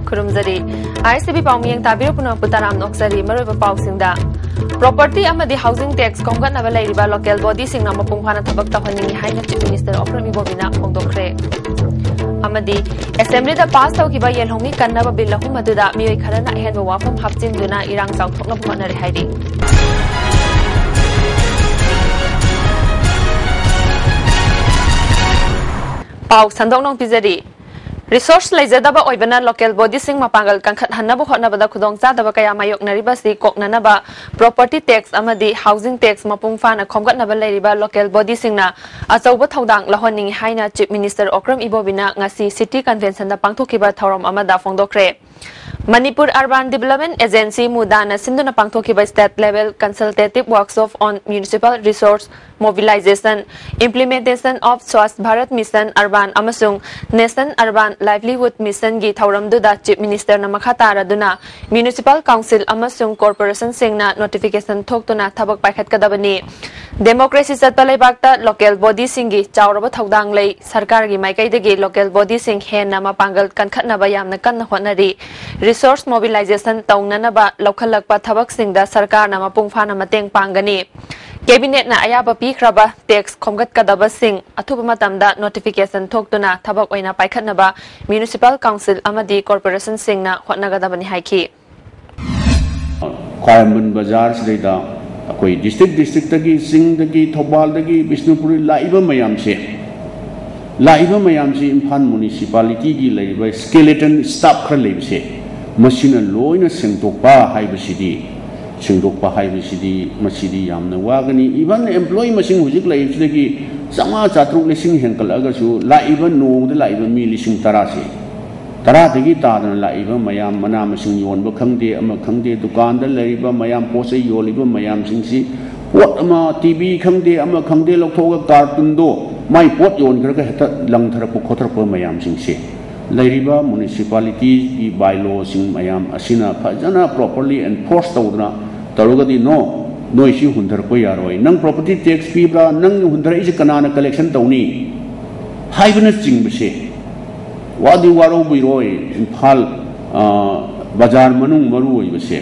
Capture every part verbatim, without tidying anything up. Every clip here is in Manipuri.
ꯈꯨꯔꯨꯝꯖꯔꯤ꯫ ꯑꯥꯏ ꯑꯦꯁ ꯇꯤ ꯚꯤ ꯄꯥꯎꯃꯤꯌꯦꯡ ꯇꯥꯕꯤꯔꯤꯕ ꯄꯨꯝꯅꯃꯛꯄꯨ ꯇꯔꯥꯝꯅ ꯑꯣꯛꯆꯔꯤ꯫ ꯃꯔꯨꯑꯣꯏꯕ ꯄꯥꯎꯁꯤꯡꯗ, property ꯑꯃꯗꯤ housing tax ꯈꯣꯝꯒꯠꯅꯕ ꯂꯩꯔꯤꯕ local bodyꯁꯤꯡꯅ ꯃꯄꯨꯡ ꯐꯥꯅ ꯊꯕꯛ ꯇꯧꯍꯟꯅꯤꯡꯏ ꯍꯥꯏꯅ Chief Minister ꯑꯣꯀ꯭ꯔꯝ ꯏꯕꯣꯕꯤꯅ ꯐꯣꯡꯗꯣꯛꯈ꯭ꯔꯦ꯫ ꯑꯃꯗꯤ Assemblyꯗ pass ꯇꯧꯈꯤꯕ ꯌꯦꯜꯍꯧꯃꯤ ꯀꯟꯅꯕ bill ꯑꯍꯨꯝ ꯑꯗꯨꯗ ꯃꯤꯑꯣꯏ ꯈꯔꯅ ꯑꯍꯦꯟꯕ ꯋꯥꯐꯝ ꯍꯥꯞꯆꯤꯟꯗꯨꯅ ꯏꯔꯥꯡ ꯆꯥꯎꯊꯣꯛꯅꯕ ꯍꯣꯠꯅꯔꯦ ꯍꯥꯏꯔꯤ꯫ ꯄꯥꯎ ꯁꯟꯗꯣꯛꯅ ꯄꯤꯖꯔꯤ꯫ Resource ꯂꯩꯖꯗꯕ ꯑꯣꯏꯕꯅ local bodyꯁꯤꯡ ꯃꯄꯥꯡꯒꯜ ꯀꯟꯈꯠꯍꯟꯅꯕ ꯍꯣꯠꯅꯕꯗ ꯈꯨꯗꯣꯡꯆꯥꯗꯕ ꯀꯌꯥ ꯃꯥꯌꯣꯛꯅꯔꯤꯕꯁꯤ ꯀꯣꯛꯅꯅꯕ property tax ꯑꯃꯗꯤ housing tax ꯃꯄꯨꯡ ꯐꯥꯅ ꯈꯣꯝꯒꯠꯅꯕ ꯂꯩꯔꯤꯕ local bodyꯁꯤꯡꯅ ꯑꯆꯧꯕ ꯊꯧꯗꯥꯡ ꯂꯧꯍꯟꯅꯤꯡꯏ ꯍꯥꯏꯅ Chief Minister ꯑꯣꯀ꯭ꯔꯝ ꯏꯕꯣꯕꯤꯅ ꯉꯁꯤ City Conventionꯗ ꯄꯥꯡꯊꯣꯛꯈꯤꯕ ꯊꯧꯔꯝ ꯑꯃꯗ ꯐꯣꯡꯗꯣꯛꯈ꯭ꯔꯦ꯫ Manipur Urban Development Agency, MUDAꯅ ꯁꯤꯟꯗꯨꯅ ꯄꯥꯡꯊꯣꯛꯈꯤꯕ State Level Consultative Workshop on Municipal Resource Mobilization, Implementation of Swachh Bharat Mission, Urban ꯑꯃꯁꯨꯡ National Urban Livelihood Missionꯒꯤ ꯊꯧꯔꯝꯗꯨꯗ Chief Ministerꯅ ꯃꯈꯥ ꯇꯥꯔꯗꯨꯅ Municipal Council ꯑꯃꯁꯨꯡ Corporationꯁꯤꯡꯅ notification ꯊꯣꯛꯇꯨꯅ ꯊꯕꯛ ꯄꯥꯏꯈꯠꯀꯗꯕꯅꯤ꯫ Democracy ꯆꯠꯄ ꯂꯩꯕꯥꯛꯇ local bodyꯁꯤꯡꯒꯤ ꯆꯥꯎꯔꯕ ꯊꯧꯗꯥꯡ ꯂꯩ꯫ ꯁꯔꯀꯥꯔꯒꯤ ꯃꯥꯏꯀꯩꯗꯒꯤ local bodyꯁꯤꯡ ꯍꯦꯟꯅ ꯃꯄꯥꯡꯒꯜ ꯀꯟꯈꯠꯅꯕ ꯌꯥꯝꯅ ꯀꯟꯅ ꯍꯣꯠꯅꯔꯤ꯫ Resource mobilization ꯇꯧꯅꯅꯕ ꯂꯧꯈꯠꯂꯛꯄ ꯊꯕꯛꯁꯤꯡꯗ ꯁꯔꯀꯥꯔꯅ ꯃꯄꯨꯡ ꯐꯥꯅ ꯃꯇꯦꯡ ꯄꯥꯡꯒꯅꯤ꯫ Cabinetꯅ ꯑꯌꯥꯕ ꯄꯤꯈ꯭ꯔꯕ tax ꯈꯣꯝꯒꯠꯀꯗꯕꯁꯤꯡ ꯑꯊꯨꯕ ꯃꯇꯝꯗ notification ꯊꯣꯛꯇꯨꯅ ꯊꯕꯛ ꯑꯣꯏꯅ ꯄꯥꯏꯈꯠꯅꯕ Municipal Council ꯑꯃꯗꯤ Corporationꯁꯤꯡꯅ ꯍꯣꯠꯅꯒꯗꯕꯅꯤ ꯍꯥꯏꯈꯤ꯫ ꯈ꯭ꯋꯥꯏꯔꯝꯕꯟ ꯕꯖꯥꯔꯁꯤꯗꯩꯗ ꯑꯩꯈꯣꯏ district districtꯇꯒꯤ, ꯆꯤꯡꯗꯒꯤ, ꯊꯧꯕꯥꯜꯗꯒꯤ, ꯕꯤꯁꯅꯨꯄꯨꯔ ꯂꯥꯛꯏꯕ ꯃꯌꯥꯝꯁꯦ, ꯂꯥꯛꯏꯕ ꯃꯌꯥꯝꯁꯤ ꯏꯝꯐꯥꯜ municipalityꯒꯤ ꯂꯩꯔꯤꯕ skeleton staff ꯈꯔ ꯂꯩꯕꯁꯦ, ꯃꯁꯤꯅ ꯂꯣꯏꯅ ꯁꯦꯡꯗꯣꯛꯄ ꯍꯥꯏꯕꯁꯤꯗꯤ, ꯁꯦꯡꯗꯣꯛꯄ ꯍꯥꯏꯕꯁꯤꯗꯤ, ꯃꯁꯤꯗꯤ ꯌꯥꯝꯅ ꯋꯥꯒꯅꯤ꯫ Even employee ꯃꯁꯤꯡ ꯍꯧꯖꯤꯛ ꯂꯩꯔꯤꯕꯁꯤꯗꯒꯤ ꯆꯥꯝꯃꯉꯥ, ꯆꯥꯇ꯭ꯔꯨꯛ, ꯂꯤꯁꯤꯡ ꯍꯦꯟꯒꯠꯂꯛꯑꯒꯁꯨ, ꯂꯥꯛꯏꯕ ꯅꯣꯡꯃꯗ ꯂꯥꯛꯏꯕ ꯃꯤ ꯂꯤꯁꯤꯡ ꯇꯔꯥꯁꯦ, ꯇꯔꯥꯗꯒꯤ ꯇꯥꯗꯅ ꯂꯥꯛꯏꯕ ꯃꯌꯥꯝ, ꯃꯅꯥ ꯃꯁꯤꯡ ꯌꯣꯟꯕ ꯈꯪꯗꯦ, ꯑꯃ ꯈꯪꯗꯦ, ꯗꯨꯀꯥꯟꯗ ꯂꯩꯔꯤꯕ ꯃꯌꯥꯝ, ꯄꯣꯠ ꯆꯩ ꯌꯣꯜꯂꯤꯕ ꯃꯌꯥꯝꯁꯤꯡꯁꯤ, ꯄꯣꯠ ꯑꯃ, ꯇꯤ ꯚꯤ ꯈꯪꯗꯦ, ꯑꯃ ꯈꯪꯗꯦ, ꯂꯧꯊꯣꯛꯑꯒ cartonꯗꯣ ꯃꯥꯏ ꯄꯣꯠ ꯌꯣꯟꯈ꯭ꯔꯒ ꯍꯦꯛꯇ ꯂꯪꯊꯔꯛꯄ ꯈꯣꯠꯊꯔꯛꯄ ꯃꯌꯥꯝꯁꯤꯡꯁꯦ, ꯂꯩꯔꯤꯕ municipalityꯒꯤ bylawꯁꯤꯡ ꯃꯌꯥꯝ ꯑꯁꯤꯅ ꯐꯖꯅ properly enforce ꯇꯧꯗꯅ ꯇꯧꯔꯒꯗꯤ, no, ꯅꯣꯏ ꯁꯤ ꯍꯨꯟꯊꯔꯛꯄ ꯌꯥꯔꯣꯏ, ꯅꯪ property tax ꯄꯤꯕ꯭ꯔꯥ, ꯅꯪ ꯍꯨꯟꯊꯔꯛꯏꯁꯦ ꯀꯅꯥꯅ collection ꯇꯧꯅꯤ ꯍꯥꯏꯕꯅꯆꯤꯡꯕꯁꯦ, ꯋꯥꯗꯤ ꯋꯥꯔꯧꯕꯤꯔꯣꯏ, ꯏꯝꯐꯥꯜ ꯑ, ꯕꯖꯥꯔ ꯃꯅꯨꯡ ꯃꯔꯨ ꯑꯣꯏꯕꯁꯦ,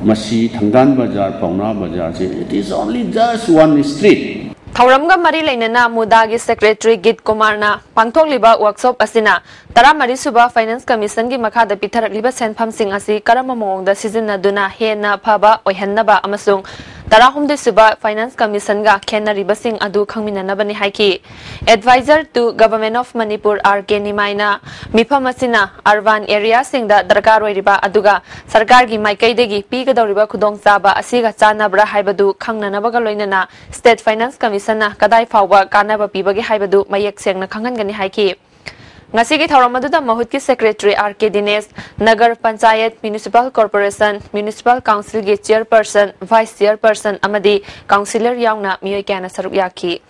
ꯃꯁꯤ ꯊꯪꯒꯥꯜ ꯕꯖꯥꯔ, ꯄꯥꯎꯅꯥ ꯕꯖꯥꯔꯁꯦ, it is only just one street. ꯊꯧꯔꯝꯒ ꯃꯔꯤ ꯂꯩꯅꯅ ꯃꯨꯗꯥꯒꯤ ꯁꯦꯀ꯭ꯔꯦꯇꯔꯤ ꯒꯤꯠ ꯀꯨꯃꯥꯔꯅ ꯄꯥꯡꯊꯣꯛꯂꯤꯕ ꯋꯥꯔꯛꯁꯣꯞ ꯑꯁꯤꯅ ꯇꯔꯥꯃꯔꯤ ꯁꯨꯕ ꯐꯥꯏꯅꯥꯟꯁ ꯀꯃꯤꯁꯟꯒꯤ ꯃꯈꯥꯗ ꯄꯤꯊꯔꯛꯂꯤꯕ ꯁꯦꯟꯐꯝꯁꯤꯡ ꯑꯁꯤ ꯀꯔꯝꯕ ꯃꯑꯣꯡꯗ ꯁꯤꯖꯤꯟꯅꯗꯨꯅ ꯍꯦꯟꯅ ꯐꯕ ꯑꯣꯏꯍꯟꯅꯕ ꯑꯃꯁꯨꯡ ꯇꯔꯥꯍꯨꯝꯗꯣꯏ ꯁꯨꯕ ꯐꯥꯏꯅꯥꯟꯁ ꯀꯃꯤꯁꯟꯒ ꯈꯦꯠꯅꯔꯤꯕꯁꯤꯡ ꯑꯗꯨ ꯈꯪꯃꯤꯟꯅꯅꯕꯅꯤ ꯍꯥꯏꯈꯤ꯫ Advisor to Government of Manipur R K ꯅꯤꯃꯥꯏꯅ ꯃꯤꯐꯝ ꯑꯁꯤꯅ urban areaꯁꯤꯡꯗ ꯗꯔꯀꯥꯔ ꯑꯣꯏꯔꯤꯕ ꯑꯗꯨꯒ ꯁꯔꯀꯥꯔꯒꯤ ꯃꯥꯏꯀꯩꯗꯒꯤ ꯄꯤꯒꯗꯧꯔꯤꯕ ꯈꯨꯗꯣꯡꯆꯥꯕ ꯑꯁꯤꯒ ꯆꯥꯟꯅꯕ꯭ꯔꯥ ꯍꯥꯏꯕꯗꯨ ꯈꯪꯅꯅꯕꯒ ꯂꯣꯏꯅꯅ State Finance Commissionꯅ ꯀꯗꯥꯏ ꯐꯥꯎꯕ ꯀꯥꯟꯅꯕ ꯄꯤꯕꯒꯦ ꯍꯥꯏꯕꯗꯨ ꯃꯌꯦꯛ ꯁꯦꯡꯅ ꯈꯪꯍꯟꯒꯅꯤ ꯍꯥꯏꯈꯤ꯫ ꯉꯁꯤꯒꯤ ꯊꯧꯔꯝ ꯑꯗꯨꯗ ꯃꯍꯨꯠꯀꯤ secretary R K Dinesh, nagar panchayat, municipal corporation, municipal ꯀꯥꯎꯟꯁꯤꯜꯒꯤ ꯆꯤꯌꯔꯄꯔꯁꯟ, ꯚꯥꯏꯁ ꯆꯤꯌꯔꯄꯔꯁꯟ ꯑꯃꯗꯤ ꯀꯥꯎꯟꯁꯤꯂꯔ ꯌꯥꯎꯅ ꯃꯤꯑꯣꯏ ꯀꯌꯥꯅ ꯁꯔꯨꯛ ꯌꯥꯈꯤ꯫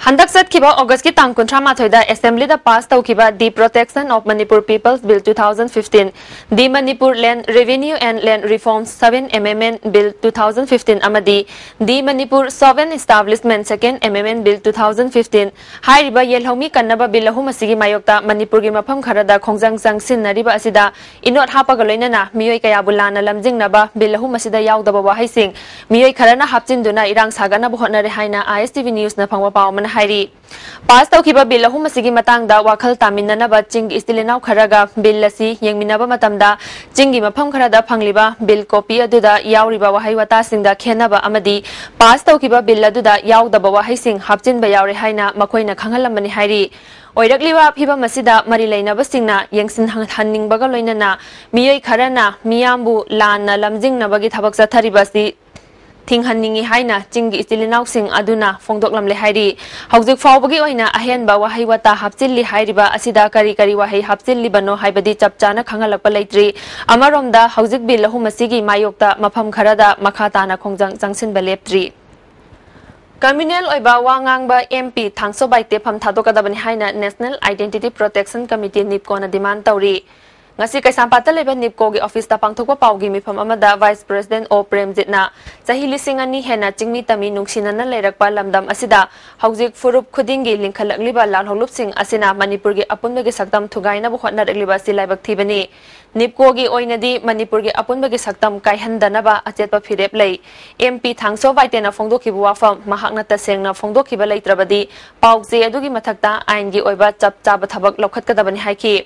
ꯍꯟꯗꯛ ꯆꯠꯈꯤꯕ ꯑꯣꯒꯁꯀꯤ ꯇꯥꯡ ꯀꯨꯟꯊ꯭ꯔꯥ ꯃꯥꯊꯣꯏꯗ ꯑꯦꯁꯦꯝꯕ꯭ꯂꯤꯗ ꯄꯥꯁ ꯇꯧꯈꯤꯕ The Protection of Manipur People's Bill two thousand fifteen, The Manipur Land Revenue and Land Reforms seven Amendment Bill two thousand fifteen ꯑꯃꯗꯤ The Manipur Sovereign Establishment Second Amendment Bill two thousand fifteen ꯍꯥꯏꯔꯤꯕ ꯌꯦꯜꯍꯧꯃꯤ ꯀꯟꯅꯕ ꯕꯤꯜ ꯑꯍꯨꯝ ꯑꯁꯤꯒꯤ ꯃꯥꯌꯣꯛꯇ ꯃꯅꯤꯄꯨꯔꯒꯤ ꯃꯐꯝ ꯈꯔꯗ ꯈꯣꯡꯖꯪ ꯆꯪꯁꯤꯟꯅꯔꯤꯕ ꯑꯁꯤꯗ ꯏꯅꯣꯠ ꯍꯥꯞꯄꯒ ꯂꯣꯏꯅꯅ ꯃꯤꯑꯣꯏ ꯀꯌꯥꯕꯨ ꯂꯥꯟꯅ ꯂꯝꯖꯤꯡꯅꯕ ꯕꯤꯜ ꯑꯍꯨꯝ ꯑꯁꯤꯗ ꯌꯥꯎꯗꯕ ꯋꯥꯍꯩꯁꯤꯡ ꯃꯤꯑꯣꯏ ꯈꯔꯅ ꯍꯥꯞꯆꯤꯟꯗꯨꯅ ꯏꯔꯥꯡ ꯁꯥꯒꯠꯅꯕ ꯍꯣꯠꯅꯔꯦ ꯍꯥꯏꯅ ꯑꯥꯏ ꯑꯦꯁ ꯇꯤ ꯚꯤ ꯅ꯭ꯌꯨꯁꯅ ꯐꯪꯕ ꯄꯥꯎ ꯑꯃꯅ ꯍꯥꯏꯔꯤ꯫ ꯄꯥꯁ ꯇꯧꯈꯤꯕ ꯕꯤꯜ ꯑꯍꯨꯝ ꯑꯁꯤꯒꯤ ꯃꯇꯥꯡꯗ ꯋꯥꯈꯜ ꯇꯥꯃꯤꯟꯅꯅꯕ ꯆꯤꯡꯒꯤ ꯏꯆꯤꯜ ꯏꯅꯥꯎ ꯈꯔꯒ ꯕꯤꯜ ꯑꯁꯤ ꯌꯦꯡꯃꯤꯟꯅꯕ ꯃꯇꯝꯗ ꯆꯤꯡꯒꯤ ꯃꯐꯝ ꯈꯔꯗ ꯐꯪꯂꯤꯕ ꯕꯤꯜ ꯀꯣꯄꯤ ꯑꯗꯨꯗ ꯌꯥꯎꯔꯤꯕ ꯋꯥꯍꯩ ꯋꯥꯇꯥꯁꯤꯡꯗ ꯈꯦꯟꯅꯕ ꯑꯃꯗꯤ ꯄꯥꯁ ꯇꯧꯈꯤꯕ ꯕꯤꯜ ꯑꯗꯨꯗ ꯌꯥꯎꯗꯕ ꯋꯥꯍꯩꯁꯤꯡ ꯍꯥꯞꯆꯤꯟꯕ ꯌꯥꯎꯔꯦ ꯍꯥꯏꯅ ꯃꯈꯣꯏꯅ ꯈꯪꯍꯜꯂꯝꯕꯅꯤ ꯍꯥꯏꯔꯤ꯫ ꯑꯣꯏꯔꯛꯂꯤꯕ ꯐꯤꯚꯝ ꯑꯁꯤꯗ ꯃꯔꯤ ꯂꯩꯅꯕꯁꯤꯡꯅ ꯌꯦꯡꯁꯤꯟꯍꯟꯅꯤꯡꯕꯒ ꯂꯣꯏꯅꯅ ꯃꯤꯑꯣꯏ ꯈꯔꯅ ꯃꯤꯌꯥꯝꯕꯨ ꯂꯥꯟꯅ ꯂꯝꯖꯤꯡꯅꯕꯒꯤ ꯊꯕꯛ ꯆꯠꯊꯔꯤꯕ ꯑꯁꯤ ꯊꯤꯡꯍꯟꯅꯤꯡꯏ ꯍꯥꯏꯅ ꯆꯤꯡꯒꯤ ꯏꯆꯤꯜ ꯏꯅꯥꯎꯁꯤꯡ ꯑꯗꯨꯅ ꯐꯣꯡꯗꯣꯛꯂꯝꯂꯦ ꯍꯥꯏꯔꯤ꯫ ꯍꯧꯖꯤꯛ ꯐꯥꯎꯕꯒꯤ ꯑꯣꯏꯅ ꯑꯍꯦꯟꯕ ꯋꯥꯍꯩ ꯋꯥꯇꯥ ꯍꯥꯞꯆꯤꯜꯂꯤ ꯍꯥꯏꯔꯤꯕ ꯑꯁꯤꯗ ꯀꯔꯤ ꯀꯔꯤ ꯋꯥꯍꯩ ꯍꯥꯞꯆꯤꯜꯂꯤꯕꯅꯣ ꯍꯥꯏꯕꯗꯤ ꯆꯞ ꯆꯥꯅ ꯈꯪꯍꯜꯂꯛꯄ ꯂꯩꯇ꯭ꯔꯤ꯫ ꯑꯃꯔꯣꯝꯗ ꯍꯧꯖꯤꯛ ꯕꯤꯜ ꯑꯍꯨꯝ ꯑꯁꯤꯒꯤ ꯃꯥꯌꯣꯛꯇ ꯃꯐꯝ ꯈꯔꯗ ꯃꯈꯥ ꯇꯥꯅ ꯈꯣꯡꯖꯪ ꯆꯪꯁꯤꯟꯕ ꯂꯦꯞꯇ꯭ꯔꯤ꯫ ꯀꯝꯃ꯭ꯌꯨꯅꯦꯜ ꯑꯣꯏꯕ ꯋꯥ ꯉꯥꯡꯕ ꯑꯦꯝ ꯄꯤ ꯊꯥꯡꯁꯣꯕꯥꯏ ꯇꯦꯐꯝ ꯊꯥꯗꯣꯛꯀꯗꯕꯅꯤ ꯍꯥꯏꯅ National Identity Protection Committee, ꯅꯤꯞꯀꯣꯅ ꯗꯤꯃꯥꯟ ꯇꯧꯔꯤ꯫ ꯉꯁꯤ ꯀꯩꯁꯥꯝꯄꯥꯠꯇ ꯂꯩꯕ ꯅꯤꯞꯀꯣꯒꯤ ꯑꯣꯐꯤꯁꯇ ꯄꯥꯡꯊꯣꯛꯄ ꯄꯥꯎꯒꯤ ꯃꯤꯐꯝ ꯑꯃꯗ ꯚꯥꯏꯁ ꯄ꯭ꯔꯦꯁꯤꯗꯦꯟꯠ ꯑꯣ ꯄ꯭ꯔꯦꯝꯖꯤꯠꯅ ꯆꯍꯤ ꯂꯤꯁꯤꯡ ꯑꯅꯤ ꯍꯦꯟꯅ ꯆꯤꯡꯃꯤ ꯇꯝꯃꯤ ꯅꯨꯡꯁꯤꯅꯅ ꯂꯩꯔꯛꯄ ꯂꯝꯗꯝ ꯑꯁꯤꯗ ꯍꯧꯖꯤꯛ ꯐꯨꯔꯨꯞ ꯈꯨꯗꯤꯡꯒꯤ ꯂꯤꯡꯈꯠꯂꯛꯂꯤꯕ ꯂꯥꯜꯍꯧꯂꯨꯞꯁꯤꯡ ꯑꯁꯤꯅ ꯃꯅꯤꯄꯨꯔꯒꯤ ꯑꯄꯨꯟꯕꯒꯤ ꯁꯛꯇꯝ ꯊꯨꯒꯥꯏꯅꯕ ꯍꯣꯠꯅꯔꯛꯂꯤꯕ ꯑꯁꯤ ꯂꯥꯏꯕꯛ ꯊꯤꯕꯅꯤ꯫ ꯅꯤꯞꯀꯣꯒꯤ ꯑꯣꯏꯅꯗꯤ ꯃꯅꯤꯄꯨꯔꯒꯤ ꯑꯄꯨꯟꯕꯒꯤ ꯁꯛꯇꯝ ꯀꯥꯏꯍꯟꯗꯅꯕ ꯑꯆꯦꯠꯄ ꯐꯤꯔꯦꯞ ꯂꯩ꯫ ꯑꯦꯝ ꯄꯤ ꯊꯥꯡꯁꯣ ꯕꯥꯏꯇꯦꯅ ꯐꯣꯡꯗꯣꯛꯈꯤꯕ ꯋꯥꯐꯝ ꯃꯍꯥꯛꯅ ꯇꯁꯦꯡꯅ ꯐꯣꯡꯗꯣꯛꯈꯤꯕ ꯂꯩꯇ꯭ꯔꯕꯗꯤ ꯄꯥꯎ ꯆꯦ ꯑꯗꯨꯒꯤ ꯃꯊꯛꯇ ꯑꯥꯏꯟꯒꯤ ꯑꯣꯏꯕ ꯆꯞ ꯆꯥꯕ ꯊꯕꯛ ꯂꯧꯈꯠꯀꯗꯕꯅꯤ ꯍꯥꯏꯈꯤ꯫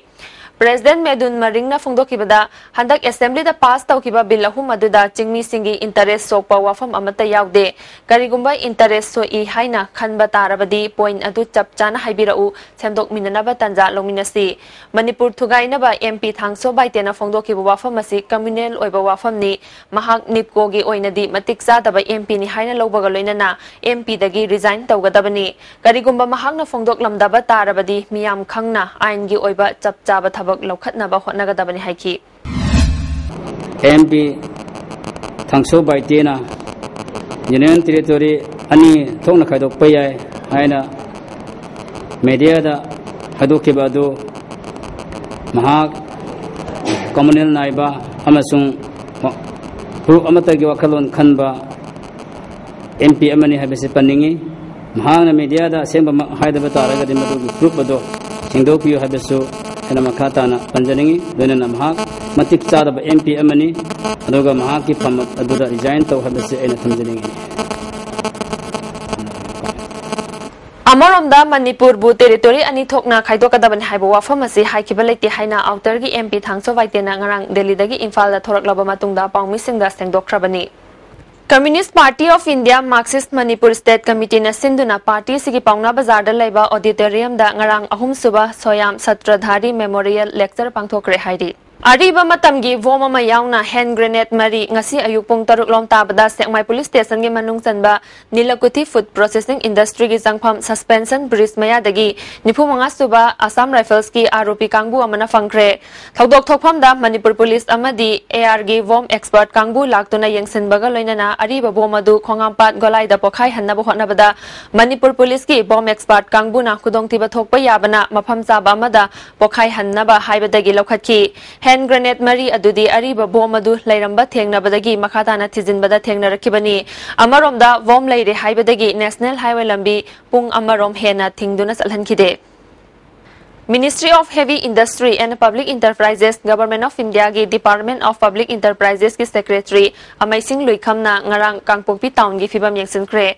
ꯄ꯭ꯔꯦꯁꯤꯗꯦꯟꯠ ꯃꯦꯗꯨꯟ ꯃꯔꯤꯡꯅ ꯐꯣꯡꯗꯣꯛꯈꯤꯕꯗ ꯍꯟꯗꯛ ꯑꯦꯁꯦꯝꯕ꯭ꯂꯤꯗ ꯄꯥꯁ ꯇꯧꯈꯤꯕ ꯕꯤꯜ ꯑꯍꯨꯝ ꯑꯗꯨꯗ ꯆꯤꯡꯃꯤꯁꯤꯡꯒꯤ ꯏꯟꯇꯔꯦꯁ ꯁꯣꯛꯄ ꯋꯥꯐꯝ ꯑꯃꯠꯇ ꯌꯥꯎꯗꯦ꯫ ꯀꯔꯤꯒꯨꯝꯕ ꯏꯟꯇꯔꯦꯁ ꯁꯣꯛꯏ ꯍꯥꯏꯅ ꯈꯟꯕ ꯇꯥꯔꯕꯗꯤ ꯄꯣꯏꯟꯠ ꯑꯗꯨ ꯆꯞ ꯆꯥꯅ ꯍꯥꯏꯕꯤꯔꯛꯎ, ꯁꯦꯝꯗꯣꯛꯃꯤꯟꯅꯅꯕ ꯇꯥꯟꯖꯥ ꯂꯧꯃꯤꯟꯅꯁꯤ꯫ ꯃꯅꯤꯄꯨꯔ ꯊꯨꯒꯥꯏꯅꯕ ꯑꯦꯝ ꯄꯤ ꯊꯥꯡꯁꯣ ꯕꯥꯏꯇꯦꯅ ꯐꯣꯡꯗꯣꯛꯈꯤꯕ ꯋꯥꯐꯝ ꯑꯁꯤ ꯀꯝꯃ꯭ꯌꯨꯅꯦꯜ ꯑꯣꯏꯕ ꯋꯥꯐꯝꯅꯤ꯫ ꯃꯍꯥꯛ ꯅꯤꯞꯀꯣꯒꯤ ꯑꯣꯏꯅꯗꯤ ꯃꯇꯤꯛ ꯆꯥꯗꯕ ꯑꯦꯝ ꯄꯤꯅꯤ ꯍꯥꯏꯅ ꯂꯧꯕꯒ ꯂꯣꯏꯅꯅ ꯑꯦꯝ ꯄꯤꯗꯒꯤ ꯔꯤꯖꯥꯏꯟ ꯇꯧꯒꯗꯕꯅꯤ꯫ ꯀꯔꯤꯒꯨꯝꯕ ꯃꯍꯥꯛꯅ ꯐꯣꯡꯗꯣꯛꯂꯝꯗꯕ ꯇꯥꯔꯕꯗꯤ ꯃꯤꯌꯥꯝ ꯈꯪꯅ ꯑꯥꯏꯟꯒꯤ ꯑꯣꯏꯕ ꯆꯞ ꯆꯥꯕ ꯊꯕꯛ ꯂꯧꯈꯠꯅꯕ ꯍꯣꯠꯅꯒꯗꯕꯅꯤ ꯍꯥꯏꯈꯤ꯫ ꯑꯦꯝ ꯄꯤ ꯊꯥꯡꯁꯣ ꯕꯥꯏꯇꯦꯅ ꯌꯨꯅꯤꯌꯟ ꯇꯦꯔꯤꯇꯣꯔꯤ ꯑꯅꯤ ꯊꯣꯛꯅ ꯈꯥꯏꯗꯣꯛꯄ ꯌꯥꯏ ꯍꯥꯏꯅ ꯃꯦꯗꯤꯌꯥꯗ ꯍꯥꯏꯗꯣꯛꯈꯤꯕ ꯑꯗꯨ ꯃꯍꯥꯛ ꯀꯝꯃꯨꯅꯦꯜ ꯅꯥꯏꯕ ꯑꯃꯁꯨꯡ ꯐꯨꯔꯨꯞ ꯑꯃꯠꯇꯒꯤ ꯋꯥꯈꯜꯂꯣꯟ ꯈꯟꯕ ꯑꯦꯝ ꯄꯤ ꯑꯃꯅꯤ ꯍꯥꯏꯕꯁꯤ ꯄꯟꯅꯤꯡꯏ꯫ ꯃꯍꯥꯛꯅ ꯃꯦꯗꯤꯌꯥꯗ ꯑꯁꯦꯡꯕꯃꯛ ꯍꯥꯏꯗꯕ ꯇꯥꯔꯒꯗꯤ ꯃꯗꯨꯒꯤ ꯄ꯭ꯔꯨꯐ ꯑꯗꯨ ꯁꯦꯡꯗꯣꯛꯄꯤꯌꯨ ꯍꯥꯏꯕꯁꯨ ꯑꯩꯅ ꯃꯈꯥ ꯇꯥꯅ ꯄꯟꯖꯅꯤꯡꯏ꯫ ꯂꯣꯏꯅꯅ ꯃꯍꯥꯛ ꯃꯇꯤꯛ ꯆꯥꯗꯕ ꯑꯦꯝ ꯄꯤ ꯑꯃꯅꯤ, ꯑꯗꯨꯒ ꯃꯍꯥꯛꯀꯤ ꯐꯝ ꯑꯗꯨꯗ ꯔꯤꯖꯥꯏꯟ ꯇꯧ ꯍꯥꯏꯕꯁꯤ ꯑꯩꯅ ꯊꯝꯖꯅꯤꯡꯏ꯫ ꯑꯃꯔꯣꯝꯗ ꯃꯅꯤꯄꯨꯔꯕꯨ ꯇꯦꯔꯤꯇꯣꯔꯤ ꯑꯅꯤ ꯊꯣꯛꯅ ꯈꯥꯏꯗꯣꯛꯀꯗꯕꯅꯤ ꯍꯥꯏꯕ ꯋꯥꯐꯝ ꯑꯁꯤ ꯍꯥꯏꯈꯤꯕ ꯂꯩꯇꯦ ꯍꯥꯏꯅ ꯑꯥꯎꯇꯔꯒꯤ ꯑꯦꯝ ꯄꯤ ꯊꯥꯡꯁꯣ ꯕꯥꯏꯇꯦꯅ ꯉꯔꯥꯡ ꯗꯦꯜꯂꯤꯗꯒꯤ ꯏꯝꯐꯥꯜꯗ ꯊꯣꯔꯛꯂꯕ ꯃꯇꯨꯡꯗ ꯄꯥꯎꯃꯤꯁꯤꯡꯗ ꯁꯦꯡꯗꯣꯛꯈ꯭ꯔꯕꯅꯤ꯫ Communist party of India Marxist Manipur state ꯀꯃꯤꯇꯤꯅ ꯁꯤꯟꯗꯨꯅ ꯄꯥꯔꯇꯤ ꯑꯁꯤꯒꯤ ꯄꯥꯎꯅꯥ ꯕꯖꯥꯔꯗ ꯂꯩꯕ ꯑꯣꯗꯤꯇꯣꯔꯤꯌꯝꯗ ꯉꯔꯥꯡ ꯑꯍꯨꯝꯁꯨꯕ ꯁꯣꯌꯥꯝ ꯁꯇ꯭ꯔꯙꯥꯔꯤ ꯃꯦꯃꯣꯔꯤꯌꯦꯜ ꯂꯦꯛꯆꯔ ꯄꯥꯡꯊꯣꯛꯈ꯭ꯔꯦ ꯍꯥꯏꯔꯤ꯫ ꯑꯔꯤꯕ ꯃꯇꯝꯒꯤ ꯕꯣꯝ ꯑꯃ ꯌꯥꯎꯅ ꯍꯦꯟ ꯒ꯭ꯔꯦꯅꯦꯗ ꯃꯔꯤ ꯉꯁꯤ ꯑꯌꯨꯛ ꯄꯨꯡ ꯇꯔꯨꯛ ꯂꯣꯝ ꯇꯥꯕꯗ ꯁꯦꯛꯃꯥꯏ ꯄꯨꯂꯤꯁ ꯁ꯭ꯇꯦꯁꯟꯒꯤ ꯃꯅꯨꯡ ꯆꯟꯕ ꯅꯤꯂꯀꯨꯊꯤ ꯐꯨꯗ ꯄ꯭ꯔꯣꯁꯦꯁꯤꯡ ꯏꯟꯗꯁꯇ꯭ꯔꯤꯒꯤ ꯆꯪꯐꯝ ꯁꯁꯄꯦꯟꯁꯟ ꯕ꯭ꯔꯤꯖ ꯃꯌꯥꯗꯒꯤ ꯅꯤꯐꯨ ꯃꯉꯥ ꯁꯨꯕ ꯑꯁꯥꯝ ꯔꯥꯏꯐꯜꯁꯀꯤ ꯑꯥꯔ ꯑꯣ ꯄꯤ ꯀꯥꯡꯕꯨ ꯑꯃꯅ ꯐꯪꯈ꯭ꯔꯦ꯫ ꯊꯧꯗꯣꯛ ꯊꯣꯛꯐꯝꯗ ꯃꯅꯤꯄꯨꯔ ꯄꯨꯂꯤꯁ ꯑꯃꯗꯤ ꯑꯦ ꯑꯥꯔꯒꯤ ꯕꯣꯝ ꯑꯦꯛꯁꯄꯔꯠ ꯀꯥꯡꯕꯨ ꯂꯥꯛꯇꯨꯅ ꯌꯦꯡꯁꯤꯟꯕꯒ ꯂꯣꯏꯅꯅ ꯑꯔꯤꯕ ꯕꯣꯝ ꯑꯗꯨ ꯈꯣꯡꯉꯥꯝꯄꯥꯠ ꯒꯣꯂꯥꯏꯗ ꯄꯣꯈꯥꯏꯍꯟꯅꯕ ꯍꯣꯠꯅꯕꯗ ꯃꯅꯤꯄꯨꯔ ꯄꯨꯂꯤꯁꯀꯤ ꯕꯣꯝ ꯑꯦꯛꯁꯄꯔꯠ ꯀꯥꯡꯕꯨꯅ ꯈꯨꯗꯣꯡꯊꯤꯕ ꯊꯣꯛꯄ ꯌꯥꯕꯅ ꯃꯐꯝ ꯆꯥꯕ ꯑꯃꯗ ꯄꯣꯈꯥꯏꯍꯟꯅꯕ ꯍꯥꯏꯕꯗꯒꯤ ꯂꯧꯈꯠꯈꯤ꯫ ꯍꯦꯟ ꯒ꯭ꯔꯦꯅꯦꯗ ꯃꯔꯤ ꯑꯗꯨꯗꯤ ꯑꯔꯤꯕ ꯕꯣꯝ ꯑꯗꯨ ꯂꯩꯔꯝꯕ ꯊꯦꯡꯅꯕꯗꯒꯤ ꯃꯈꯥ ꯇꯥꯅ ꯊꯤꯖꯤꯟꯕꯗ ꯊꯦꯡꯅꯔꯛꯈꯤꯕꯅꯤ꯫ ꯑꯃꯔꯣꯝꯗ ꯕꯣꯝ ꯂꯩꯔꯦ ꯍꯥꯏꯕꯗꯒꯤ ꯅꯦꯁꯅꯦꯜ ꯍꯥꯏꯋꯦ ꯂꯝꯕꯤ ꯄꯨꯡ ꯑꯃꯔꯣꯝ ꯍꯦꯟꯅ ꯊꯤꯡꯗꯨꯅ ꯆꯠꯍꯟꯈꯤꯗꯦ꯫ Ministry of Heavy Industry and Public Enterprises, Government of India ꯒꯤ Department of Public Enterprises ꯀꯤ Secretary ꯑꯃꯩꯁꯤꯡ ꯂꯨꯏꯈꯝꯅ ꯉꯔꯥꯡ ꯀꯥꯡꯄꯣꯛꯄꯤ ꯇꯥꯎꯟꯒꯤ ꯐꯤꯕꯝ ꯌꯦꯡꯁꯤꯟꯈ꯭ꯔꯦ꯫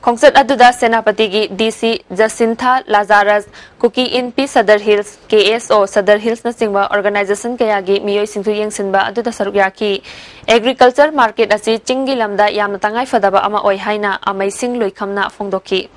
ꯈꯣꯡꯆꯠ ꯑꯗꯨꯗ ꯁꯦꯅꯥꯄꯇꯤꯒꯤ ꯗꯤ ꯁꯤ ꯖꯁꯤꯟꯊꯥ ꯂꯥꯖꯥꯔꯁ, ꯀꯨꯀꯤ ꯏꯟꯄꯤ ꯁꯗꯔ ꯍꯤꯜꯁ, ꯀꯦ ꯑꯦꯁ ꯑꯣ ꯁꯗꯔ ꯍꯤꯜꯁꯅꯆꯤꯡꯕ ꯑꯣꯔꯒꯅꯥꯏꯖꯦꯁꯟ ꯀꯌꯥꯒꯤ ꯃꯤꯑꯣꯏꯁꯤꯡꯁꯨ ꯌꯦꯡꯁꯤꯟꯕ ꯑꯗꯨꯗ ꯁꯔꯨꯛ ꯌꯥꯈꯤ꯫ ꯑꯦꯒ꯭ꯔꯤꯀꯜꯆꯔ ꯃꯥꯔꯀꯦꯠ ꯑꯁꯤ ꯆꯤꯡꯒꯤ ꯂꯝꯗ ꯌꯥꯝꯅ ꯇꯉꯥꯏ ꯐꯗꯕ ꯑꯃ ꯑꯣꯏ ꯍꯥꯏꯅ ꯑꯃꯩꯁꯤꯡ ꯂꯨꯏꯈꯝꯅ ꯐꯣꯡꯗꯣꯛꯈꯤ꯫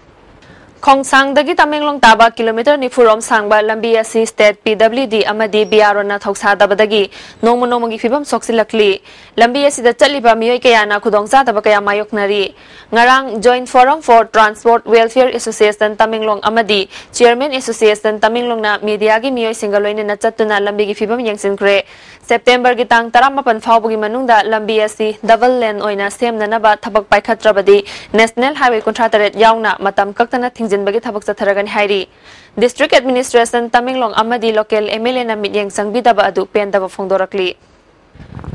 ꯈꯣꯡꯁꯥꯡꯗꯒꯤ ꯇꯃꯦꯡꯂꯣꯡ ꯇꯥꯕ ꯀꯤꯂꯣꯃꯤꯇꯔ ꯅꯤꯐꯨ ꯔꯣꯝ ꯁꯥꯡꯕ ꯂꯝꯕꯤ ꯑꯁꯤ ꯁ꯭ꯇꯦꯠ ꯄꯤ ꯗꯕ꯭ꯂꯤꯎ ꯗꯤ ꯑꯃꯗꯤ ꯕꯤ ꯑꯥꯔ ꯑꯣꯅ ꯊꯧꯁꯥꯗꯕꯗꯒꯤ ꯅꯣꯡꯃ ꯅꯣꯡꯃꯒꯤ ꯐꯤꯕꯝ ꯁꯣꯛꯆꯤꯜꯂꯛꯂꯤ꯫ ꯂꯝꯕꯤ ꯑꯁꯤꯗ ꯆꯠꯂꯤꯕ ꯃꯤꯑꯣꯏ ꯀꯌꯥꯅ ꯈꯨꯗꯣꯡꯆꯥꯗꯕ ꯀꯌꯥ ꯃꯥꯌꯣꯛꯅꯔꯤ꯫ ꯉꯔꯥꯡ Joint Forum for Transport Welfare Association Tamenglong ꯑꯃꯗꯤ Chairman Association ꯇꯃꯦꯡꯂꯣꯡꯅ ꯃꯤꯗꯤꯌꯥꯒꯤ ꯃꯤꯑꯣꯏꯁꯤꯡꯒ ꯂꯣꯏꯅꯅ ꯆꯠꯇꯨꯅ ꯂꯝꯕꯤꯒꯤ ꯐꯤꯕꯝ ꯌꯦꯡꯁꯤꯟꯈ꯭ꯔꯦ꯫ ꯁꯦꯞꯇꯦꯝꯕꯔꯒꯤ ꯇꯥꯡ ꯇꯔꯥꯃꯥꯄꯟ ꯐꯥꯎꯕꯒꯤ ꯃꯅꯨꯡꯗ ꯂꯝꯕꯤ ꯑꯁꯤ ꯗꯕꯜ ꯂꯦꯟ ꯑꯣꯏꯅ ꯁꯦꯝꯅꯅꯕ ꯊꯕꯛ ꯄꯥꯏꯈꯠꯇ꯭ꯔꯕꯗꯤ ꯅꯦꯁꯅꯦꯜ ꯍꯥꯏꯋꯦ ꯀꯨꯟꯊ꯭ꯔꯥ ꯇꯔꯦꯠ ꯌꯥꯎꯅ ꯃꯇꯝ ꯀꯛꯇꯅ ꯊꯤꯡꯖꯤꯟꯕꯒꯤ ꯊꯕꯛ ꯆꯠꯊꯔꯒꯅꯤ ꯍꯥꯏꯔꯤ꯫ ꯗꯤꯁꯇ꯭ꯔꯤꯛ ꯑꯦꯗꯃꯤꯅꯤꯁꯇ꯭ꯔꯦꯁꯟ ꯇꯃꯦꯡꯂꯣꯡ ꯑꯃꯗꯤ ꯂꯣꯀꯦꯜ ꯑꯦꯝ ꯑꯦꯜ ꯑꯦꯅ ꯃꯤꯠꯌꯦꯡ ꯆꯪꯕꯤꯗꯕ ꯑꯗꯨ ꯄꯦꯟꯗꯕ ꯐꯣꯡꯗꯣꯔꯛꯂꯤ꯫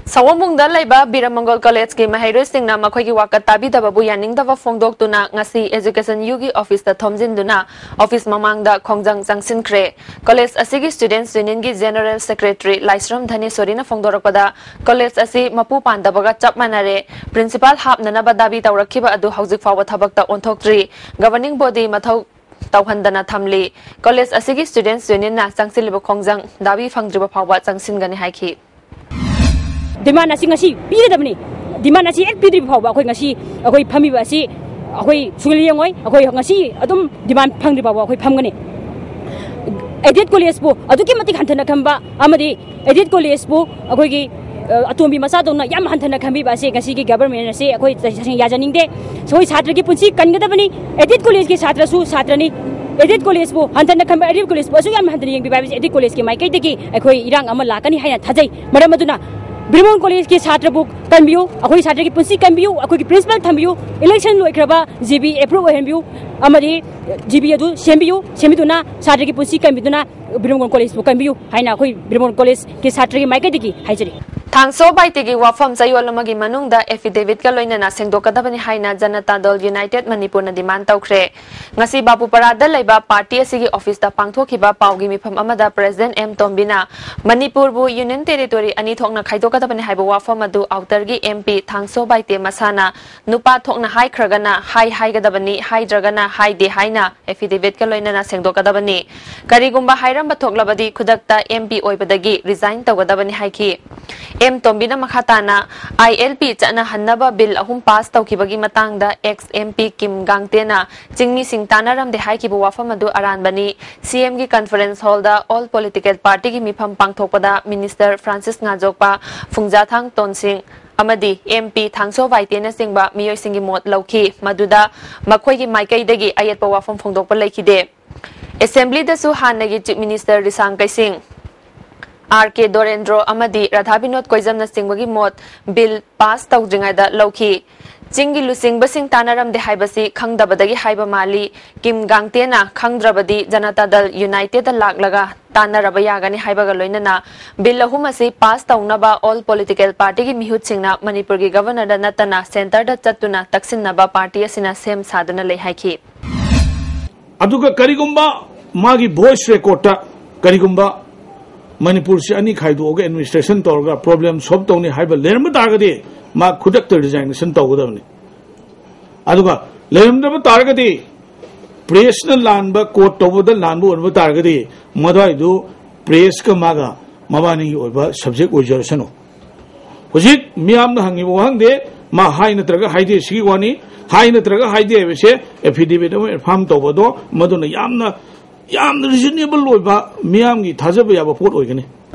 ꯁꯑꯣꯝꯕꯨꯡꯗ ꯂꯩꯕ ꯕꯤꯔꯃꯪꯒꯣꯜ ꯀꯣꯂꯦꯖꯀꯤ ꯃꯍꯩꯔꯣꯏꯁꯤꯡꯅ ꯃꯈꯣꯏꯒꯤ ꯋꯥꯀꯠ ꯇꯥꯕꯤꯗꯕꯕꯨ ꯌꯥꯅꯤꯡꯗꯕ ꯐꯣꯡꯗꯣꯛꯇꯨꯅ ꯉꯁꯤ ꯑꯦꯖꯨꯀꯦꯁꯟ ꯌꯨꯒꯤ ꯑꯣꯐꯤꯁꯇ ꯊꯣꯝꯖꯤꯟꯗꯨꯅ ꯑꯣꯐꯤꯁ ꯃꯃꯥꯡꯗ ꯈꯣꯡꯖꯪ ꯆꯪꯁꯤꯟꯈ꯭ꯔꯦ꯫ ꯀꯣꯂꯦꯖ ꯑꯁꯤꯒꯤ ꯁ꯭ꯇꯨꯗꯦꯟꯠꯁ ꯌꯨꯅꯤꯌꯟꯒꯤ ꯖꯦꯅꯔꯦꯜ ꯁꯦꯀ꯭ꯔꯦꯇꯔꯤ ꯂꯥꯏꯁ꯭ꯔꯝ ꯙꯅꯦꯁ꯭ꯋꯔꯤꯅ ꯐꯣꯡꯗꯣꯔꯛꯄꯗ, ꯀꯣꯂꯦꯖ ꯑꯁꯤ ꯃꯄꯨ ꯄꯥꯟꯗꯕꯒ ꯆꯞ ꯃꯥꯟꯅꯔꯦ꯫ ꯄ꯭ꯔꯤꯟꯁꯤꯄꯥꯜ ꯍꯥꯞꯅꯅꯕ ꯗꯥꯕꯤ ꯇꯧꯔꯛꯈꯤꯕ ꯑꯗꯨ ꯍꯧꯖꯤꯛ ꯐꯥꯎꯕ ꯊꯕꯛꯇ ꯑꯣꯟꯊꯣꯛꯇ꯭ꯔꯤ꯫ ꯒꯚꯔꯅꯤꯡ ꯕꯣꯗꯤ ꯃꯊꯧ ꯇꯧꯍꯟꯗꯅ ꯊꯝꯂꯤ꯫ ꯀꯣꯂꯦꯖ ꯑꯁꯤꯒꯤ ꯁ꯭ꯇꯨꯗꯦꯟꯠꯁ ꯌꯨꯅꯤꯌꯟꯅ ꯆꯪꯁꯤꯜꯂꯤꯕ ꯈꯣꯡꯖꯪ ꯗꯥꯕꯤ ꯐꯪꯗ꯭ꯔꯤꯕ ꯐꯥꯎꯕ ꯆꯪꯁꯤꯟꯒꯅꯤ ꯍꯥꯏꯈꯤ꯫ ꯗꯤꯃꯥꯟ ꯑꯁꯤ ꯉꯁꯤ ꯄꯤꯒꯗꯕꯅꯤ꯫ ꯗꯤꯃꯥꯟ ꯑꯁꯤ ꯍꯦꯛ ꯄꯤꯗ꯭ꯔꯤꯕ ꯐꯥꯎꯕ ꯑꯩꯈꯣꯏ ꯉꯁꯤ, ꯑꯩꯈꯣꯏ ꯐꯝꯃꯤꯕ ꯑꯁꯤ ꯑꯩꯈꯣꯏ ꯁꯨꯡꯂꯦꯡ ꯂꯦꯡꯉꯣꯏ꯫ ꯑꯩꯈꯣꯏ ꯉꯁꯤ ꯑꯗꯨꯝ ꯗꯤꯃꯥꯟ ꯐꯪꯗ꯭ꯔꯤ ꯐꯥꯎꯕ ꯑꯩꯈꯣꯏ ꯐꯝꯒꯅꯤ꯫ ꯑꯦꯗꯦꯠ ꯀꯣꯂꯦꯖꯄꯨ ꯑꯗꯨꯛꯀꯤ ꯃꯇꯤꯛ ꯍꯟꯊꯅ ꯈꯟꯕ ꯑꯃꯗꯤ ꯑꯦꯗꯦꯠ ꯀꯣꯂꯦꯖꯄꯨ ꯑꯩꯈꯣꯏꯒꯤ ꯑ, ꯑꯇꯣꯝꯕꯤ ꯃꯆꯥꯗꯧꯅ ꯌꯥꯝ ꯍꯟꯊꯅ ꯈꯟꯕꯤꯕ ꯑꯁꯦ ꯉꯁꯤꯒꯤ ꯒꯚꯔꯟꯃꯦꯟ ꯑꯁꯦ ꯑꯩꯈꯣꯏ ꯇꯁꯦꯡꯅ ꯌꯥꯖꯅꯤꯡꯗꯦ꯫ ꯑꯩꯈꯣꯏ ꯁꯥꯇ꯭ꯔꯒꯤ ꯄꯨꯟꯁꯤ ꯀꯟꯒꯗꯕꯅꯤ꯫ ꯑꯦꯗꯦꯠ ꯀꯣꯂꯦꯖꯀꯤ ꯁꯥꯇ꯭ꯔꯁꯨ ꯁꯥꯇ꯭ꯔꯅꯤ꯫ ꯑꯦꯗꯦꯠ ꯀꯣꯂꯦꯖꯄꯨ ꯍꯟꯊꯅ ꯈꯟꯕ, ꯑꯦꯗꯦꯠ ꯀꯣꯂꯦꯖꯄꯨ ꯑꯁꯨꯛ ꯌꯥꯝꯅ ꯍꯟꯊꯅ ꯌꯦꯡꯕꯤꯕ ꯍꯥꯏꯕꯁꯤ ꯑꯦꯗꯦꯠ ꯀꯣꯂꯦꯖꯀꯤ ꯃꯥꯏꯀꯩꯗꯒꯤ ꯑꯩꯈꯣꯏ ꯏꯔꯥꯡ ꯑꯃ ꯂꯥꯛꯀꯅꯤ ꯍꯥꯏꯅ ꯊꯥꯖꯩ꯫ ꯃꯔꯝ ꯑꯗꯨꯅ ꯕꯤꯔꯃꯣꯟ ꯀꯣꯂꯦꯖꯀꯤ ꯁꯥꯇ꯭ꯔꯕꯨ ꯀꯟꯕꯤꯌꯨ, ꯑꯩꯈꯣꯏ ꯁꯥꯇ꯭ꯔꯒꯤ ꯄꯨꯟꯁꯤ ꯀꯟꯕꯤꯌꯨ, ꯑꯩꯈꯣꯏꯒꯤ ꯄ꯭ꯔꯤꯟꯁꯤꯄꯥꯜ ꯊꯝꯕꯤꯌꯨ, ꯏꯂꯦꯛꯁꯟ ꯂꯣꯏꯈ꯭ꯔꯕ ꯖꯤ ꯕꯤ ꯑꯦꯄ꯭ꯔꯨꯞ ꯑꯣꯏꯍꯟꯕꯤꯌꯨ ꯑꯃꯗꯤ ꯖꯤ ꯕꯤ ꯑꯗꯨ ꯁꯦꯝꯕꯤꯌꯨ, ꯁꯦꯝꯕꯤꯗꯨꯅ ꯁꯥꯇ꯭ꯔꯒꯤ ꯄꯨꯟꯁꯤ ꯀꯟꯕꯤꯗꯨꯅ ꯕꯤꯔꯃꯣꯟ ꯀꯣꯂꯦꯖꯄꯨ ꯀꯟꯕꯤꯌꯨ ꯍꯥꯏꯅ ꯑꯩꯈꯣꯏ ꯕꯤꯔꯃꯣꯟ ꯀꯣꯂꯦꯖꯀꯤ ꯁꯥꯇ꯭ꯔꯒꯤ ꯃꯥꯏꯀꯩꯗꯒꯤ ꯍꯥꯏꯖꯔꯤ꯫ ꯊꯥꯡꯁꯣ ꯕꯥꯏꯇꯦꯒꯤ ꯋꯥꯐꯝ ꯆꯌꯣꯜ ꯑꯃꯒꯤ ꯃꯅꯨꯡꯗ ꯑꯦꯐꯤꯗꯦꯚꯤꯠꯀ ꯂꯣꯏꯅꯅ ꯁꯦꯡꯗꯣꯛꯀꯗꯕꯅꯤ ꯍꯥꯏꯅ ꯖꯅꯇꯥ ꯗꯜ ꯌꯨꯅꯥꯏꯇꯦꯗ ꯃꯅꯤꯄꯨꯔꯅ ꯗꯤꯃꯥꯟ ꯇꯧꯈ꯭ꯔꯦ꯫ ꯉꯁꯤ ꯕꯥꯄꯨꯄꯥꯔꯥꯗ ꯂꯩꯕ ꯄꯥꯔꯇꯤ ꯑꯁꯤꯒꯤ ꯑꯣꯐꯤꯁꯇ ꯄꯥꯡꯊꯣꯛꯈꯤꯕ ꯄꯥꯎꯒꯤ ꯃꯤꯐꯝ ꯑꯃꯗ ꯄ꯭ꯔꯦꯁꯤꯗꯦꯟꯠ ꯑꯦꯝ ꯇꯣꯝꯕꯤꯅ ꯃꯅꯤꯄꯨꯔꯕꯨ ꯌꯨꯅꯤꯌꯟ ꯇꯦꯔꯤꯇꯣꯔꯤ ꯑꯅꯤ ꯊꯣꯛꯅ ꯈꯥꯏꯗꯣꯛꯀꯗꯕꯅꯤ ꯍꯥꯏꯕ ꯋꯥꯐꯝ ꯑꯗꯨ ꯑꯥꯎꯇꯔꯒꯤ ꯑꯦꯝ ꯄꯤ ꯊꯥꯡꯁꯣ ꯕꯥꯏꯇꯦ ꯃꯁꯥꯅ ꯅꯨꯄꯥ ꯊꯣꯛꯅ ꯍꯥꯏꯈ꯭ꯔꯒꯅ ꯍꯥꯏ ꯍꯥꯏꯒꯗꯕꯅꯤ, ꯍꯥꯏꯗ꯭ꯔꯒꯅ ꯍꯥꯏꯗꯦ ꯍꯥꯏꯅ ꯑꯦꯐꯤꯗꯦꯚꯤꯠꯀ ꯂꯣꯏꯅꯅ ꯁꯦꯡꯗꯣꯛꯀꯗꯕꯅꯤ꯫ ꯀꯔꯤꯒꯨꯝꯕ ꯍꯥꯏꯔꯝꯕ ꯊꯣꯛꯂꯕꯗꯤ ꯈꯨꯗꯛꯇ ꯑꯦꯝ ꯄꯤ ꯑꯣꯏꯕꯗꯒꯤ ꯔꯤꯖꯥꯏꯟ ꯇꯧꯒꯗꯕꯅꯤ ꯍꯥꯏꯈꯤ꯫ ꯑꯦꯝ ꯇꯣꯝꯕꯤꯅ ꯃꯈꯥ ꯇꯥꯅ ꯑꯥꯏ ꯑꯦꯜ ꯄꯤ ꯆꯠꯅꯍꯟꯅꯕ ꯕꯤꯜ ꯑꯍꯨꯝ ꯄꯥꯁ ꯇꯧꯈꯤꯕꯒꯤ ꯃꯇꯥꯡꯗ ꯑꯦꯛꯁ ꯑꯦꯝ ꯄꯤ ꯀꯤꯝ ꯒꯥꯡꯇꯦꯅ ꯆꯤꯡꯃꯤꯁꯤꯡ ꯇꯥꯟꯅꯔꯝꯗꯦ ꯍꯥꯏꯈꯤꯕ ꯋꯥꯐꯝ ꯑꯗꯨ ꯑꯔꯥꯟꯕꯅꯤ꯫ ꯁꯤ ꯑꯦꯝꯒꯤ ꯀꯟꯐꯔꯦꯟꯁ ꯍꯣꯜꯗ ꯑꯣꯜ ꯄꯣꯂꯤꯇꯤꯀꯦꯜ ꯄꯥꯔꯇꯤꯒꯤ ꯃꯤꯐꯝ ꯄꯥꯡꯊꯣꯛꯄꯗ ꯃꯤꯅꯤꯁꯇꯔ ꯐ꯭ꯔꯥꯟꯁꯤꯁ ꯉꯥꯖꯣꯛꯄ, ꯐꯨꯡꯖꯥꯊꯥꯡ ꯇꯣꯟꯁꯤꯡ ꯑꯃꯗꯤ ꯑꯦꯝ ꯄꯤ ꯊꯥꯡꯁꯣ ꯕꯥꯏꯇꯦꯅꯆꯤꯡꯕ ꯃꯤꯑꯣꯏꯁꯤꯡꯒꯤ ꯃꯣꯠ ꯂꯧꯈꯤ꯫ ꯃꯗꯨꯗ ꯃꯈꯣꯏꯒꯤ ꯃꯥꯏꯀꯩꯗꯒꯤ ꯑꯌꯦꯠꯄ ꯋꯥꯐꯝ ꯐꯣꯡꯗꯣꯛꯄ ꯂꯩꯈꯤꯗꯦ꯫ ꯑꯦꯁꯦꯝꯕ꯭ꯂꯤꯗꯁꯨ ꯍꯥꯟꯅꯒꯤ ꯆꯤꯐ ꯃꯤꯅꯤꯁꯇꯔ ꯔꯤꯁꯥꯡ ꯀꯩꯁꯤꯡ, ꯑꯥꯔ ꯀꯦ ꯗꯣꯔꯦꯟꯗ꯭ꯔꯣ ꯑꯃꯗꯤ ꯔꯥꯙꯥ ꯕꯤꯅꯣꯗ ꯀꯣꯏꯖꯝꯅꯆꯤꯡꯕꯒꯤ ꯃꯣꯠ ꯕꯤꯜ ꯄꯥꯁ ꯇꯧꯗ꯭ꯔꯤꯉꯩꯗ ꯂꯧꯈꯤ꯫ ꯆꯤꯡꯒꯤ ꯂꯨꯆꯤꯡꯕꯁꯤꯡ ꯇꯥꯟꯅꯔꯝꯗꯦ ꯍꯥꯏꯕꯁꯤ ꯈꯪꯗꯕꯗꯒꯤ ꯍꯥꯏꯕ ꯃꯥꯜꯂꯤ꯫ ꯀꯤꯝ ꯒꯥꯡꯇꯦꯅ ꯈꯪꯗ꯭ꯔꯕꯗꯤ ꯖꯅꯇꯥ ꯗꯜ ꯌꯨꯅꯥꯏꯇꯦꯗ ꯂꯥꯛꯂꯒ ꯇꯥꯟꯅꯔꯕ ꯌꯥꯒꯅꯤ ꯍꯥꯏꯕꯒ ꯂꯣꯏꯅꯅ ꯕꯤꯜ ꯑꯍꯨꯝ ꯑꯁꯤ ꯄꯥꯁ ꯇꯧꯅꯕ ꯑꯣꯜ ꯄꯣꯂꯤꯇꯤꯀꯦꯜ ꯄꯥꯔꯇꯤꯒꯤ ꯃꯤꯍꯨꯠꯁꯤꯡꯅ ꯃꯅꯤꯄꯨꯔꯒꯤ ꯒꯚꯔꯅꯔꯗ ꯅꯠꯇꯅ ꯁꯦꯟꯇꯔꯗ ꯆꯠꯇꯨꯅ ꯇꯛꯁꯤꯟꯅꯕ ꯄꯥꯔꯇꯤ ꯑꯁꯤꯅ ꯁꯦꯝ ꯁꯥꯗꯨꯅ ꯂꯩ ꯍꯥꯏꯈꯤ꯫ ꯑꯗꯨꯒ ꯀꯔꯤꯒꯨꯝꯕ ꯃꯥꯒꯤ ꯚꯣꯏꯁ ꯔꯦꯀꯣꯔꯠꯇ ꯀꯔꯤꯒꯨꯝꯕ ꯃꯅꯤꯄꯨꯔꯁꯤ ꯑꯅꯤ ꯈꯥꯏꯗꯣꯛꯑꯒ ꯑꯦꯗꯃꯤꯅꯤꯁꯇ꯭ꯔꯦꯁꯟ ꯇꯧꯔꯒ ꯄ꯭ꯔꯣꯕ꯭ꯂꯦꯝ ꯁꯣꯜꯕ ꯇꯧꯅꯤ ꯍꯥꯏꯕ ꯂꯩꯔꯝꯕ ꯇꯥꯔꯒꯗꯤ ꯃꯥ ꯈꯨꯗꯛꯇ ꯔꯤꯖꯥꯏꯅꯦꯁꯟ ꯇꯧꯒꯗꯕꯅꯤ꯫ ꯑꯗꯨꯒ ꯂꯩꯔꯝꯗꯕ ꯇꯥꯔꯒꯗꯤ, ꯄ꯭ꯔꯦꯁꯅ ꯂꯥꯟꯕ, ꯀꯣꯔꯠ ꯇꯧꯕꯗ ꯂꯥꯟꯕ ꯑꯣꯏꯔꯝꯕ ꯇꯥꯔꯒꯗꯤ, ꯃꯗꯨꯋꯥꯏꯗꯨ ꯄ꯭ꯔꯦꯁꯀ ꯃꯥꯒ ꯃꯕꯥꯅꯤꯒꯤ ꯑꯣꯏꯕ ꯁꯕꯖꯦꯛ ꯑꯣꯏꯖꯔꯁꯅꯨ꯫ ꯍꯧꯖꯤꯛ ꯃꯤꯌꯥꯝꯅ ꯍꯪꯉꯤꯕ ꯋꯥꯍꯪꯗꯤ ꯃꯥ ꯍꯥꯏ ꯅꯠꯇ꯭ꯔꯒ ꯍꯥꯏꯗꯦ ꯁꯤꯒꯤ ꯋꯥꯅꯤ꯫ ꯍꯥꯏ ꯅꯠꯇ꯭ꯔꯒ ꯍꯥꯏꯗꯦ ꯍꯥꯏꯕꯁꯦ ꯑꯦꯐꯤꯗꯦꯚꯤꯠ ꯑꯃ ꯑꯦꯐꯥꯔꯝ ꯇꯧꯕꯗꯣ ꯃꯗꯨꯅ ꯌꯥꯝꯅ ꯌꯥꯝꯅ ꯔꯤꯖꯅꯦꯕꯜ ꯑꯣꯏꯕ, ꯃꯤꯌꯥꯝꯒꯤ ꯊꯥꯖꯕ ꯌꯥꯕ ꯄꯣꯠ ꯑꯣꯏꯒꯅꯤ꯫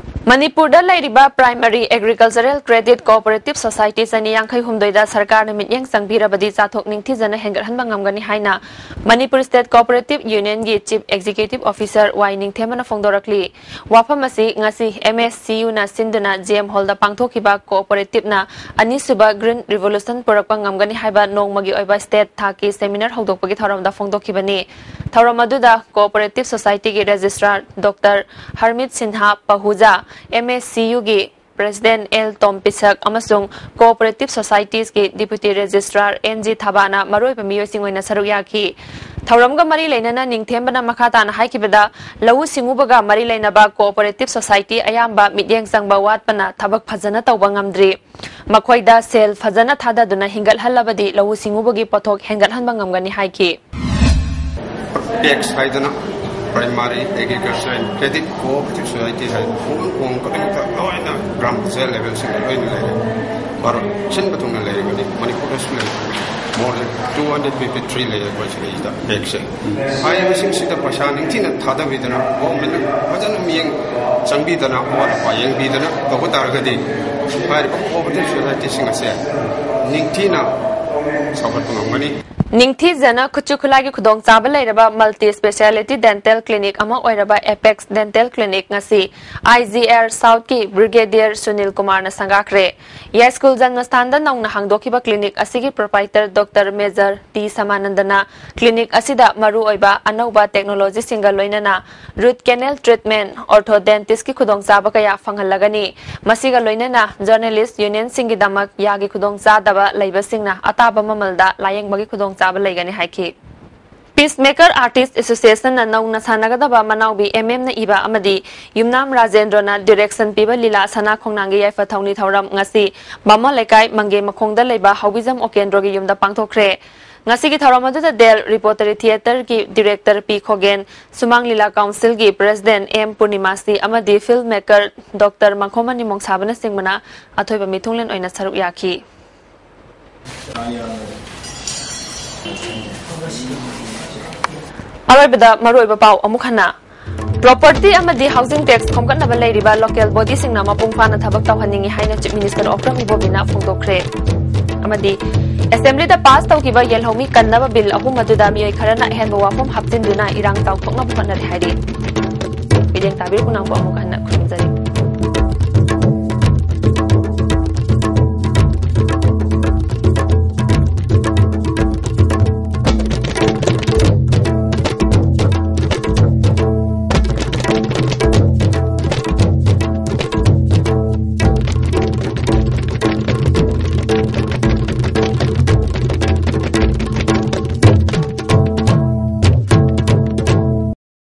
ꯃꯅꯤꯄꯨꯔꯗ ꯂꯩꯔꯤꯕ primary agricultural credit cooperative society ꯆꯅꯤ ꯌꯥꯡꯈꯩ ꯍꯨꯝꯗꯣꯏꯗ ꯁꯔꯀꯥꯔꯅ ꯃꯤꯠꯌꯦꯡ ꯆꯪꯕꯤꯔꯕꯗꯤ ꯆꯥꯊꯣꯛ ꯅꯤꯡꯊꯤꯖꯅ ꯍꯦꯟꯒꯠꯍꯟꯕ ꯉꯝꯒꯅꯤ ꯍꯥꯏꯅ ꯃꯅꯤꯄꯨꯔ ꯁ꯭ꯇꯦꯠ ꯀꯣꯑꯣꯄꯔꯦꯇꯤꯚ ꯌꯨꯅꯤꯌꯟꯒꯤ ꯆꯤꯐ ꯑꯦꯛꯖꯤꯀ꯭ꯌꯨꯇꯤꯚ ꯑꯣꯐꯤꯁꯔ ꯋꯥꯏ ꯅꯤꯡꯊꯦꯝꯕꯅ ꯐꯣꯡꯗꯣꯔꯛꯂꯤ꯫ ꯋꯥꯐꯝ ꯑꯁꯤ ꯉꯁꯤ ꯑꯦꯝ ꯑꯦꯁ ꯁꯤ ꯌꯨꯅ ꯁꯤꯟꯗꯨꯅ ꯖꯤ ꯑꯦꯝ ꯍꯣꯜꯗ ꯄꯥꯡꯊꯣꯛꯈꯤꯕ ꯀꯣꯑꯣꯄꯔꯦꯇꯤꯚꯅ ꯑꯅꯤꯁꯨꯕ ꯒ꯭ꯔꯤꯟ ꯔꯤꯚꯣꯂꯨꯁꯟ ꯄꯨꯔꯛꯄ ꯉꯝꯒꯅꯤ ꯍꯥꯏꯕ ꯅꯣꯡꯃꯒꯤ ꯑꯣꯏꯕ ꯁ꯭ꯇꯦꯠ ꯊꯥꯛꯀꯤ ꯁꯦꯃꯤꯅꯥꯔ ꯍꯧꯗꯣꯛꯄꯒꯤ ꯊꯧꯔꯝꯗ ꯐꯣꯡꯗꯣꯛꯈꯤꯕꯅꯤ꯫ ꯊꯧꯔꯝ ꯑꯗꯨꯗ ꯀꯣꯑꯣꯄꯔꯦꯇꯤꯚ ꯁꯣꯁꯥꯏꯇꯤꯒꯤ registrar doctor Harmeet Sinha Pahuja, M S C ꯌꯨꯒꯤ ꯄ꯭ꯔꯦꯁꯤꯗꯦꯟꯠ ꯑꯦꯜ ꯇꯣꯝ ꯄꯤꯁꯛ ꯑꯃꯁꯨꯡ ꯀꯣꯑꯣꯄꯔꯦꯇꯤꯚ ꯁꯣꯁꯥꯏꯇꯤꯁꯀꯤ ꯗꯤꯄ꯭ꯌꯨꯇꯤ ꯔꯦꯖꯤꯁꯇ꯭ꯔꯥꯔ ꯑꯦꯟ ꯖꯤ ꯊꯕꯥꯅ ꯃꯔꯨꯑꯣꯏꯕ ꯃꯤꯑꯣꯏꯁꯤꯡ ꯑꯣꯏꯅ ꯁꯔꯨꯛ ꯌꯥꯈꯤ꯫ ꯊꯧꯔꯝꯒ ꯃꯔꯤ ꯂꯩꯅꯅ ꯅꯤꯡꯊꯦꯝꯕꯅ ꯃꯈꯥ ꯇꯥꯅ ꯍꯥꯏꯈꯤꯕꯗ, ꯂꯧꯎ ꯁꯤꯡꯎꯕꯒ ꯃꯔꯤ ꯂꯩꯅꯕ ꯀꯣꯑꯣꯄꯔꯦꯇꯤꯚ ꯁꯣꯁꯥꯏꯇꯤ ꯑꯌꯥꯝꯕ ꯃꯤꯠꯌꯦꯡ ꯆꯪꯕ ꯋꯥꯠꯄꯅ ꯊꯕꯛ ꯐꯖꯅ ꯇꯧꯕ ꯉꯝꯗ꯭ꯔꯤ꯫ ꯃꯈꯣꯏꯗ ꯁꯦꯜ ꯐꯖꯅ ꯊꯥꯗꯗꯨꯅ ꯍꯤꯡꯒꯠꯍꯜꯂꯕꯗꯤ ꯂꯧꯎ ꯁꯤꯡꯎꯕꯒꯤ ꯄꯣꯠꯊꯣꯛ ꯍꯦꯟꯒꯠꯍꯟꯕ ꯉꯝꯒꯅꯤ ꯍꯥꯏꯈꯤ꯫ ꯄꯦꯛꯁ ꯍꯥꯏꯗꯅ primary agriculture and credit cooperative society ꯍꯥꯏ ꯈꯨꯡꯒꯪ ꯈꯨꯗꯤꯡꯃꯛꯇ ꯂꯣꯏꯅ ꯒ꯭ꯔꯥꯝ ꯄꯟꯆꯥꯌꯠ ꯂꯦꯚꯦꯜꯁꯤꯡꯗ ꯂꯣꯏꯅ ꯂꯩꯔꯦ꯫ ꯚꯥꯔꯠ ꯁꯤꯟꯕ ꯊꯨꯡꯅ ꯂꯩꯔꯤꯕꯅꯤ, ꯃꯅꯤꯄꯨꯔꯗꯁꯨ ꯂꯩ꯫ More than two hundred fifty three ꯂꯩ ꯑꯩꯈꯣꯏ ꯁꯤꯗꯩꯁꯤꯗ ꯄꯦꯛꯁꯦ꯫ ꯍꯥꯏꯔꯤꯕꯁꯤꯡꯁꯤꯗ ꯄꯩꯁꯥ ꯅꯤꯡꯊꯤꯅ ꯊꯥꯗꯕꯤꯗꯅ, ꯒꯣꯔꯃꯦꯟꯅ ꯐꯖꯅ ꯃꯤꯠꯌꯦꯡ ꯆꯪꯕꯤꯗꯅ, ꯑꯋꯥꯠ ꯑꯄꯥ ꯌꯦꯡꯕꯤꯗꯅ ꯇꯧꯕ ꯇꯥꯔꯒꯗꯤ ꯍꯥꯏꯔꯤꯕ ꯀꯣꯑꯣꯄꯔꯦꯇꯤꯚ ꯁꯣꯁꯥꯏꯇꯤꯁꯤꯡ ꯑꯁꯦ ꯅꯤꯡꯊꯤꯅ ꯆꯥꯎꯈꯠꯄ ꯉꯝꯒꯅꯤ꯫ ꯅꯤꯡꯊꯤꯖꯅ ꯈꯨꯠꯁꯨ ꯈꯨꯠꯂꯥꯏꯒꯤ ꯈꯨꯗꯣꯡꯆꯥꯕ ꯂꯩꯔꯕ ꯃꯜꯇꯤ ꯁ꯭ꯄꯦꯁꯤꯌꯥꯂꯤꯇꯤ ꯗꯦꯟꯇꯦꯜ ꯀ꯭ꯂꯤꯅꯤꯛ ꯑꯃ ꯑꯣꯏꯔꯕ ꯑꯦꯄꯦꯛꯁ ꯗꯦꯟꯇꯦꯜ ꯀ꯭ꯂꯤꯅꯤꯛ ꯉꯁꯤ ꯑꯥꯏ ꯖꯤ ꯑꯥꯔ ꯁꯥꯎꯠꯀꯤ ꯕ꯭ꯔꯤꯒꯦꯗꯤꯌꯔ ꯁꯨꯅꯤꯜ ꯀꯨꯃꯥꯔꯅ ꯁꯪꯒꯥꯈ꯭ꯔꯦ꯫ ꯌꯥꯏꯁ꯭ꯀꯨꯜ ꯖꯟꯃꯁꯊꯥꯟꯗ ꯅꯧꯅ ꯍꯥꯡꯗꯣꯛꯈꯤꯕ ꯀ꯭ꯂꯤꯅꯤꯛ ꯑꯁꯤꯒꯤ proprietor doctor major T ꯁꯃꯥꯅꯟꯗꯅ clinic ꯑꯁꯤꯗ ꯃꯔꯨꯑꯣꯏꯕ ꯑꯅꯧꯕ ꯇꯦꯛꯅꯣꯂꯣꯖꯤꯁꯤꯡꯒ ꯂꯣꯏꯅꯅ ꯔꯨꯠ ꯀꯦꯅꯦꯜ ꯇ꯭ꯔꯤꯠꯃꯦꯟꯠ, ꯑꯣꯔꯊꯣꯗꯦꯟꯇꯤꯁꯀꯤ ꯈꯨꯗꯣꯡꯆꯥꯕ ꯀꯌꯥ ꯐꯪꯍꯜꯂꯒꯅꯤ꯫ ꯃꯁꯤꯒ ꯂꯣꯏꯅꯅ ꯖꯔꯅꯦꯂꯤꯁ꯭ꯠ ꯌꯨꯅꯤꯌꯟꯁꯤꯡꯒꯤꯗꯃꯛ ꯌꯥꯒꯤ ꯈꯨꯗꯣꯡꯆꯥꯗꯕ ꯂꯩꯕꯁꯤꯡꯅ ꯑꯇꯥꯕ ꯃꯃꯜꯗ ꯂꯥꯌꯦꯡꯕꯒꯤ ꯈꯨꯗꯣꯡꯆꯥꯕ ꯂꯩꯒꯅꯤ ꯍꯥꯏꯈꯤ꯫ ꯄꯤꯁꯃꯦꯀꯔ ꯑꯥꯔꯇꯤꯁ꯭ꯠ ꯑꯦꯁꯣꯁꯤꯌꯦꯁꯟꯅ ꯅꯧꯅ ꯁꯥꯟꯅꯒꯗꯕ ꯃꯅꯥꯎꯕꯤ ꯑꯦꯝ ꯑꯦꯝꯅ ꯏꯕ ꯑꯃꯗꯤ ꯌꯨꯝꯅꯥꯝ ꯔꯥꯖꯦꯟꯗ꯭ꯔꯣꯅ ꯗꯤꯔꯦꯛꯁꯟ ꯄꯤꯕ ꯂꯤꯂꯥ ꯁꯅꯥ ꯈꯣꯡꯅꯥꯡꯒꯤ ꯌꯥꯏꯐ ꯊꯧꯅꯤ ꯊꯧꯔꯝ ꯉꯁꯤ ꯕꯥꯃꯣꯟ ꯂꯩꯀꯥꯏ ꯃꯪꯒꯦ ꯃꯈꯣꯡꯗ ꯂꯩꯕ ꯍꯧꯕꯤꯖꯝ ꯑꯣꯀꯦꯟꯗ꯭ꯔꯣꯒꯤ ꯌꯨꯝꯗ ꯄꯥꯡꯊꯣꯛꯈ꯭ꯔꯦ꯫ ꯉꯁꯤꯒꯤ ꯊꯧꯔꯝ ꯑꯗꯨꯗ ꯗꯦꯜ ꯔꯤꯄꯣꯔꯇꯔꯤ ꯊꯤꯌꯦꯇꯔꯒꯤ ꯗꯤꯔꯦꯛꯇꯔ ꯄꯤ ꯈꯣꯒꯦꯟ, ꯁꯨꯃꯥꯡ ꯂꯤꯂꯥ ꯀꯥꯎꯟꯁꯤꯜꯒꯤ ꯄ꯭ꯔꯦꯁꯤꯗꯦꯟꯠ ꯑꯦꯝ ꯄꯨꯔꯅꯤꯃꯥꯁꯤ ꯑꯃꯗꯤ ꯐꯤꯜꯝ ꯃꯦꯀꯔ ꯗꯣꯛꯇꯔ ꯃꯪꯈꯣꯃꯅꯤ ꯃꯣꯡꯁꯥꯕꯅꯆꯤꯡꯕꯅ ꯑꯊꯣꯏꯕ ꯃꯤꯊꯨꯡꯂꯦꯟ ꯑꯣꯏꯅ ꯁꯔꯨꯛ ꯌꯥꯈꯤ꯫ ꯑꯔꯣꯏꯕꯗ ꯃꯔꯨꯑꯣꯏꯕ ꯄꯥꯎ ꯑꯃꯨꯛ ꯍꯟꯅ꯫ Property ꯑꯃꯗꯤ housing tax ꯈꯣꯝꯒꯠꯅꯕ ꯂꯩꯔꯤꯕ local bodyꯁꯤꯡꯅ ꯃꯄꯨꯡ ꯐꯥꯅ ꯊꯕꯛ ꯇꯧꯍꯟꯅꯤꯡꯏ ꯍꯥꯏꯅ Chief Minister Okram Ibobiꯅ ꯐꯣꯡꯗꯣꯛꯈ꯭ꯔꯦ꯫ ꯑꯃꯗꯤ Assemblyꯗ pass ꯇꯧꯈꯤꯕ ꯌꯦꯜꯍꯧꯃꯤ ꯀꯟꯅꯕ bill ꯑꯍꯨꯝ ꯑꯗꯨꯗ ꯃꯤꯑꯣꯏ ꯈꯔꯅ ꯑꯍꯦꯟꯕ ꯋꯥꯐꯝ ꯍꯥꯞꯆꯤꯟꯗꯨꯅ ꯏꯔꯥꯡ ꯆꯥꯎꯊꯣꯛꯅꯕ ꯍꯣꯠꯅꯔꯦ ꯍꯥꯏꯔꯤ꯫ ꯃꯤꯠꯌꯦꯡ ꯇꯥꯕꯤꯔꯤꯕ ꯈꯨꯅꯥꯡꯕꯨ ꯑꯃꯨꯛ ꯍꯟꯅ ꯈꯨꯔꯨꯝꯖꯔꯤ꯫